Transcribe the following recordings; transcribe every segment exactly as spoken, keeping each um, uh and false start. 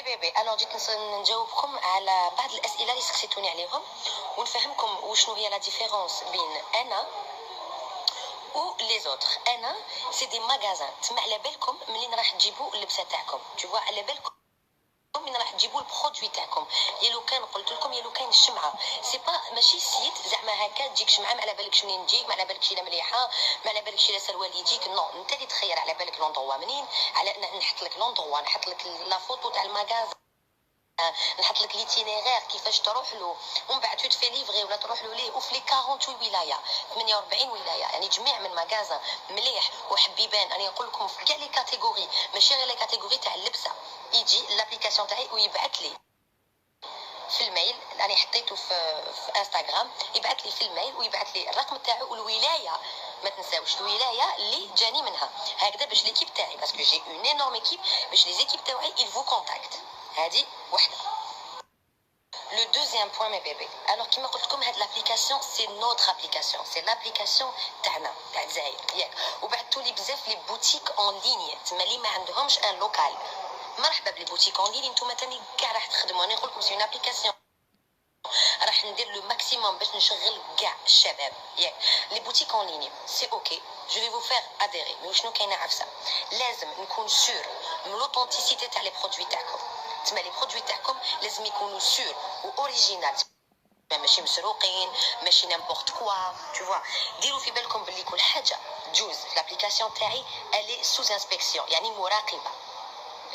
بيبي، alors جيت نس- نجاوبكم على بعض الاسئله اللي سقسيتوني عليهم، ونفهمكم وشنو هي la différence بين انا و les autres. انا c'est des magasins، تما على بالكم منين راح تجيبوا اللبسه تاعكم، tu vois، على بالكم من راح تجيبوا ال produit تاعكم. يا لو كان قلت لكم، يا لو كان الشمعه، c'est pas، ماشي السيت زعما هكا تجيك شمعه ما على بالكش منين تجيك، ما على بالكش الا مليحه، ما على بالكش الا سروال يجيك، non، انت اللي تخير على بالك l'endroit منين، على ان نحط لك l'endroit، نحط لك la photo تاع المغازه، نحط لك l'itinéraire كيفاش تروح له، ومن بعد tu te fais livrer ولا تروح له ليه، وفي les quarante ولايه، ثمانية وأربعين ولايه، يعني جميع من مغازه مليح وحب يبان. انا نقول لكم في كاع les catégories، ماشي غير les catégories تاع اللبسه، يجي l'application تاعي ويبعث لي في الميل، انا حطيته في، في انستغرام، يبعث لي في الميل ويبعث لي الرقم تاعو والولايه، ما تنساوش الولايه اللي جاني منها، هكذا باش l'équipe تاعي، parce que j'ai une énorme équipe، باش les équipes تاعي ils vous contactent. هذه وحده. Le deuxième point, mes bébés. Alors كيما قلت لكم، هاد l'application c'est notre application، c'est l'application تاعنا تاع الجزائر، ياك؟ وبعثتوا لي بزاف les boutiques en ligne، تما اللي ما عندهمش un local، مرحبا ب les boutiques en ligne، نتوما تاني كاع راح تخدموا. انا نقول لكم c'est une application راح ندير le maximum باش نشغل كاع الشباب، ياك؟ Les boutiques en ligne c'est ok، je vais vous faire adhérer، mais وشنو كاينه عفسه؟ لازم نكون sûr من l'authenticité تاع les produits تاعكم، تما les produits تاعكم لازم يكونوا sûr و original، ماشي مسروقين، ماشي n'importe quoi، tu vois. ديروا في بالكم باللي كل حاجه تجوز في l'application تاعي، elle est sous inspection، يعني مراقبه.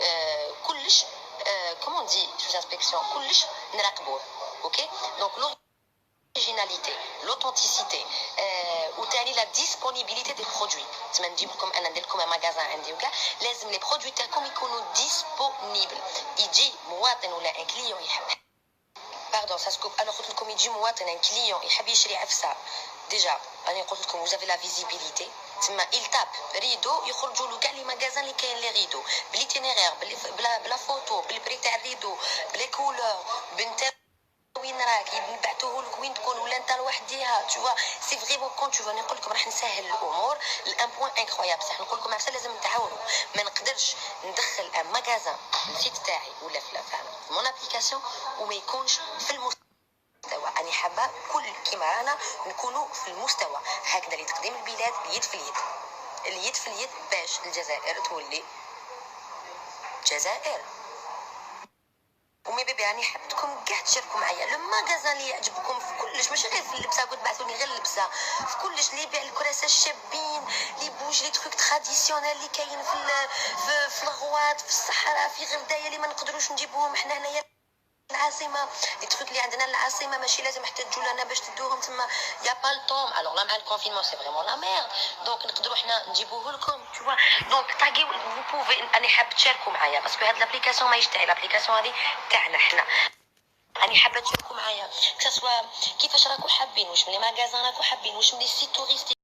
آه كلش، آه comment on dit sous inspection، كلش نراقبوه. Ok، donc l'originalité، l'authenticité، آه وثاني la disponibilité des produits. تما نجيب لكم انا، ندير لكم un magasin عندي وكاع، لازم les produits تاعكم يكونوا disponibles، يجي مواطن ولا un client يحب، pardon ça se coupe، انا قلت لكم يجي مواطن، un client يحب يشري عفسه، déjà انا قلت لكم vous avez la visibilité، تما il tape rideau يخرجوا له كاع les magasins اللي كاين les rideaux، ب l'itinéraire، بال-، بلا، بلا photo، بال prix تاع ال rideau، ب les couleurs، بنت وين راك، نبعثوه لك وين تكون، ولا انت لوحديها، tu vois. C'est vraiment quand tu vois، نقول لكم راح نسهل الامور، ال un point incroyable، بصح نقول لكم عفسه لازم نتعاونوا. ما نقدرش ندخل un magasin في le site تاعي ولا في la، في mon application وما يكونش في المستوى. انا حابه كل كيما رانا نكونوا في المستوى هكذا، لتقديم البلاد اليد في اليد، اليد في اليد، باش الجزائر تولي جزائر. و mes bébés، راني حابتكم كاع تشاركوا معايا le magasin اللي يعجبكم في كلش، ماشي غير في اللبسه، قلت بعثوني غير اللبسه، في كلش اللي يبيع الكراسه الشابين، les bougies، les trucs traditionnels اللي كاين في ال-، في، في الغواط، في الصحراء، في غردايه، اللي ما نقدروش نجيبوهم حنا هنايا العاصمه. Les trucs اللي عندنا العاصمه ماشي لازم حتى تجوا لنا باش تدوهم تما، y a pas le temps. Alors là مع ال confinement c'est vraiment la merde، donc نقدروا حنا نجيبوه لكم، tu vois. Donc تاكي vous pouvez، انا حاب تشاركوا معايا parce que هاد l'application ماهيش تاعي، l'application هذه تاعنا حنا. راني حابه تشاركوا معايا que ce soit كيفاش راكم حابين، واش من les magasins راكم حابين، واش من les sites touristiques،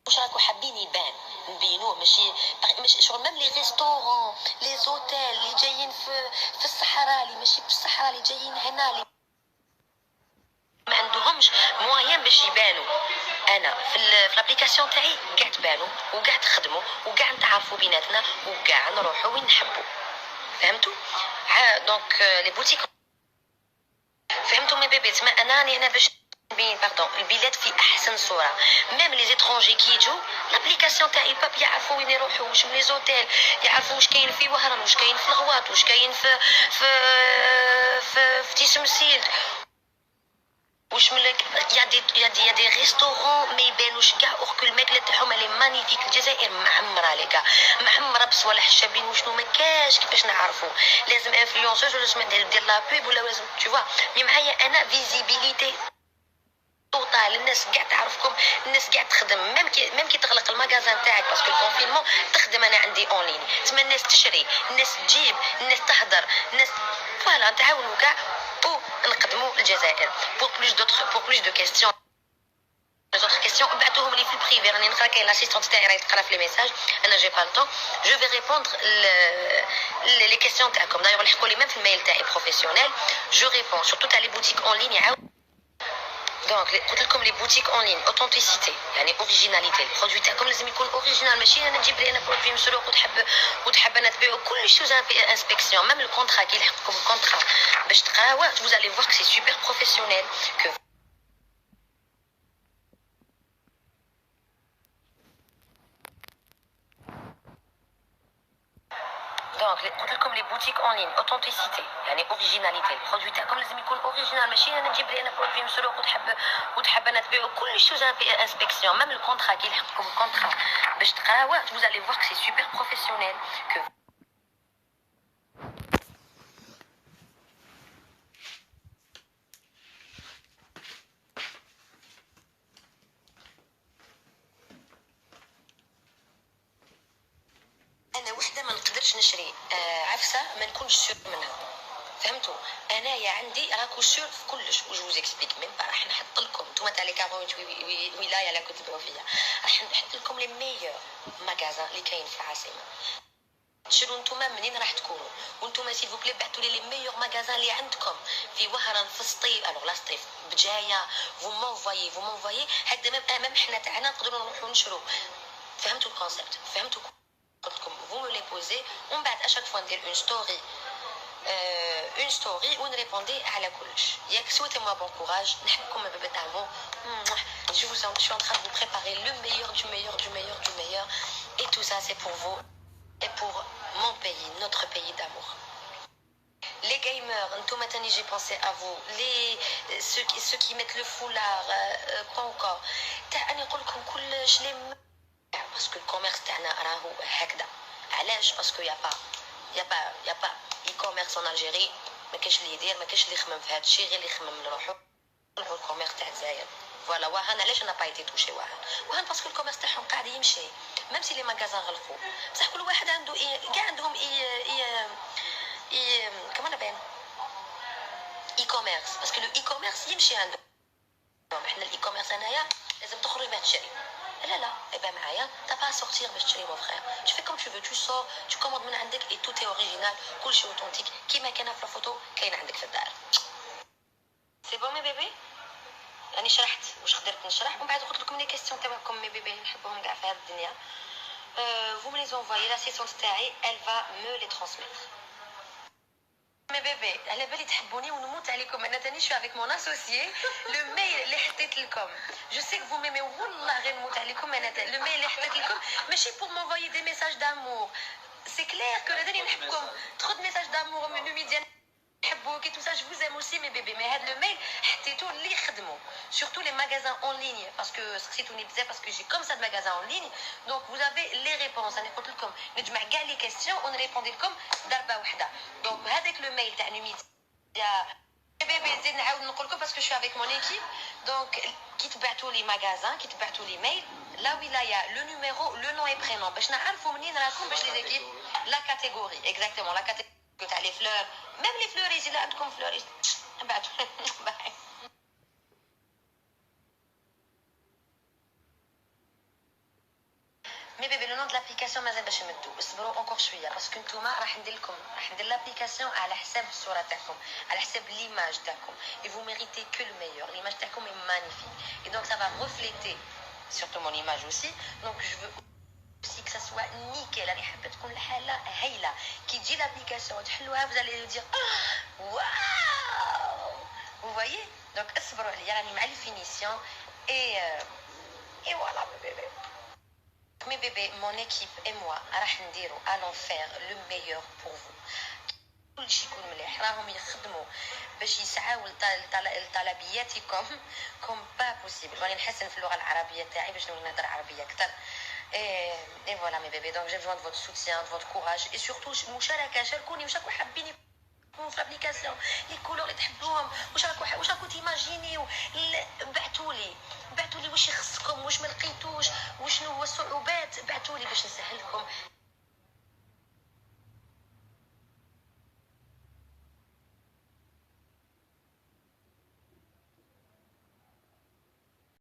واش راكم حابين يبان، نبينوه، ماشي، ماشي شغل même les restaurants، les hôtels اللي جايين في، في الصحراء، اللي ماشي في الصحراء، اللي جايين هنا، اللي ما عندهمش moyen باش يبانوا. انا في ال-، في l'application تاعي كاع تبانوا وكاع تخدموا وكاع نتعرفوا بيناتنا وكاع نروحوا وين نحبوا. فهمتوا؟ ع-، donc، آه، les boutiques. فهمتوا mes bébés؟ تما انا راني هنا باش نبين، pardon، البلاد في احسن صوره. Même les étrangers كي يجوا، l'application تاعي باب يعرفوا وين يروحوا، واش من les hôtels، يعرفوا واش كاين في وهران، واش كاين في الغواط، واش كاين في، في، في، في تيسمسيلت. واش من لك، y a des، y a des، y a des restaurants ما يبانوش كاع، or que الماكله تاعهم elle est magnifique. الجزائر معمره les gars، معمره بصوالح الشابين وشنو ما كاش كيفاش نعرفوا. لازم influenceuse ولا لازم دير، دير la pub ولا لازم، tu vois. Mais معايا انا visibilité totale، الناس كاع تعرفكم، الناس كاع تخدم، même كي، même كي تغلق ال magasin تاعك parce que ال confinement تخدم، انا عندي en ligne، تما الناس تشري، الناس تجيب، الناس تهدر، الناس، voilà، نتعاونوا كاع ونقدموا الجزائر. Pour plus d'autres، pour plus de questions، d'autres questions، ابعثوهم لي في ال privé، راني نقرا، كاين l'assistante تاعي راهي تقرا في les messages، انا j'ai pas le temps، je vais répondre ل-، ل-، les questions تاعكم. D'ailleurs لحقوا لي même في ال mail تاعي professionnel، je réponds surtout تاع les boutiques en ligne، عاود Donc قلت لكم les boutiques en ligne, authenticité, يعني originalité. Le produit تاعكم لازم يكون original, ماشي انا نجيب لي انا produit مسروق وتحب وتحب انا تبيعو كلش sous inspection, même le contrat كي يلحقكم contrat باش تقراوه, vous allez voir que c'est super professionnel, que Donc قلت لكم les boutiques en ligne, authenticité, يعني originalité. Le produit تاعكم لازم يكون original, ماشي انا نجيب لي انا produit مسروق وتحب وتحب انا تبيعو كلش sous inspection, même le contrat كي يلحقكم contrat باش تقراوه, vous allez voir que c'est super professionnel, que انا وحده ما نقدرش نشري آه، عفسه ما نكونش sûr منها. فهمتوا؟ انايا عندي راكو sûr في كلش, و je vous explique même pas. راح نحط لكم نتوما تاع les quarante-huit ولايه لا كنت تبعوا فيا, راح نحط لكم les meilleurs magasins اللي كاين في العاصمه. تشروا نتوما منين راح تكونوا, وانتوما s'il vous plaît بعثوا لي les meilleurs magasins اللي عندكم في وهران, في سطيف, alors لا سطيف, بجايه, vous m'envoyez, vous m'envoyez. هكذا même, même حنا تاعنا نقدروا نروحوا نشروا. فهمتوا ال concept؟ فهمتوا؟ قلت لكم vous me les posez, ومن بعد à chaque fois ندير une story, euh, une story ونريبوندي على كلش. ياك, souhaitez-moi bon courage, نحبكم, ma bébé d'amour. Je vous en, je suis en train de vous préparer le meilleur du meilleur du meilleur du meilleur, et tout ça c'est pour vous et pour mon pays, notre pays d'amour. Les gamers, نتوما تاني, j'ai pensé à vous. Les, ceux qui, ceux qui mettent le foulard, euh, euh, quoi encore. تاع اني نقول لكم كلش les parce que le commerce تاعنا راهو هكذا. علاش؟ Parce que y a pas, y a pas, y a pas e-commerce en Algérie. ما كاش اللي يدير, ما كاش اللي يخمم في هذا الشيء, غير اللي يخمم لروحو. نروحو le commerce تاع الجزائر. Voilà, وهان علاش n'a pas été touché وهان؟ وهان parce que le commerce تاعهم قاعد يمشي, même si les magasins غلقوا, بصح كل واحد عنده إي, كاع عندهم إي, إي, إي, comment on appelle, e-commerce, parce que le e-commerce يمشي عندهم. حنا ال e-commerce هنايا لازم تخرج باش تشري. لا, لا, اي بان معايا, t'as pas à sortir باش تشري, mon frère. Tu fais comme tu veux, tu sors, tu commandes من عندك et tout est original, كلشي authentique, كيما كان في la photo كاين عندك في الدار. C'est bon, mes bébés؟ راني شرحت واش قدرت نشرح, ومن بعد قلت لكم les questions تاعكم, mes bébés, نحبهم كاع في هذه الدنيا. Euh, vous me les envoyez, l'assistante تاعي, elle va me les transmettre. Mes bébés, على بالي تحبوني ونموت عليكم. انا تاني, je suis avec mon associé. Le mail اللي حطيت لكم, je sais que vous m'aimez, والله غير نموت عليكم. انا تاني, le mail اللي حطيت لكم ماشي pour m'envoyer des messages d'amour. C'est clair que انا تاني نحبكم. Trop de messages d'amour من نوميديا, نحبوك et tout ça, je vous aime aussi, mes bébés. Mais هاد le mail حطيتو اللي يخدمو, surtout les magasins en ligne, parce que سقسيتوني بزاف, parce que j'ai comme ça de magasins en ligne. Donc vous avez les réponses. انا قلت لكم نجمع كاع les questions ونريبوندي لكم ضربه واحده. Donc هذاك le mail تاع نوميديا, يا bébé, زيد نعاود نقول لكم, parce que je suis avec mon équipe. Donc كي تبعتوا لي magasin, كي تبعتوا لي mail, la wilaya, le numéro, le nom et prénom, باش نعرفوا منين راكم, باش les équipes, la catégorie, exactement, la catégorie تاع les fleurs, même les fleuristes, الا عندكم fleuristes, ابعثوا. Mes bébés, le nom de l'application مازال باش نمدو, اصبروا encore شويه, parce que نتوما راح ندير لكم, راح ندير l'application على حساب الصوره تاعكم, على حساب l'image تاعكم, et vous méritez que le meilleur. L'image تاعكم est magnifique, et donc ça va refléter surtout mon image aussi. Donc je veux aussi que ça soit nickel, راني حابه تكون الحاله هايله. كي تجي l'application وتحلوها, vous allez dire, ah, waouh, vous voyez. Donc اصبروا عليا, راني مع les finitions, et, euh, et voilà, mes bébés. Mes bébés, mon équipe et moi راح نديرو, allons faire le meilleur pour vous. كلشي يكون مليح, راهم يخدموا باش يسعاو لط-, لطل-, لطلبياتكم comme pas possible. راني نحسن في اللغه العربيه تاعي باش نولي نهضر عربيه اكثر. Et, et voilà, mes bébés, donc j'ai besoin de votre soutien, de votre courage, et surtout مشاركه, شاركوني واش راكم حابين يكون في l'application, les couleurs اللي تحبوهم, واش راكم ح-, واش راكم تيماجينيو. ل-, بعثوا لي, بعثوا لي واش يخصكم, واش ما لقيتوش, وشنو هو الصعوبات, بعثوا لي باش نسهل لكم.